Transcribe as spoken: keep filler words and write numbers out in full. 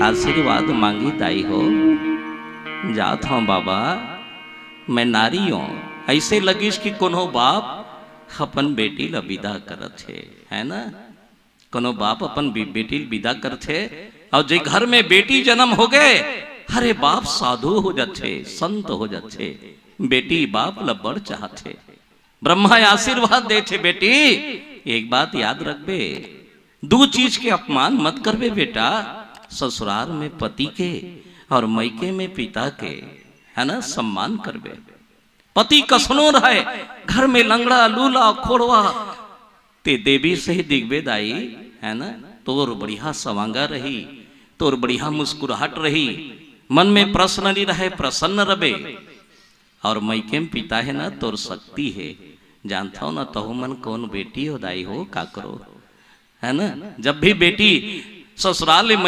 आशीर्वाद मांगी दाई हो। जात हूँ बाबा, मैं नारी हूँ। ऐसे लगिस कि कोनो बाप अपन बेटी ला विदा करत हे, है ना? कोनो बाप अपन बी-, बेटी ला विदा करथे, और जे घर में बेटी जन्म हो गए, अरे बाप साधु हो जाथे, संत हो जाथे। बेटी बाप ला बड़ चाहथे। ब्रह्मा आशीर्वाद देथे, बेटी, एक बात याद रखबे, दू चीज के अपमान मत करबे बेटा, ससुराल में पति के और मइके में पिता के, है ना, सम्मान करबे। पति कसनो रहे, घर में लंगड़ा, लूला, खोड़वा, ते देवी से ही दिखबे दाई, है ना, तोर बढ़िया सवांगा रही, तोर बढ़िया मुस्कुराहट रही, मन में प्रश्न नहीं रहे, प्रसन्न रबे। और मइके में पिता है ना, तोर शक्ति है। जानता हो ना, तहु मन कौन बेटी हो दाई हो, का करो, है ना? जब भी बेटी ससुराल ले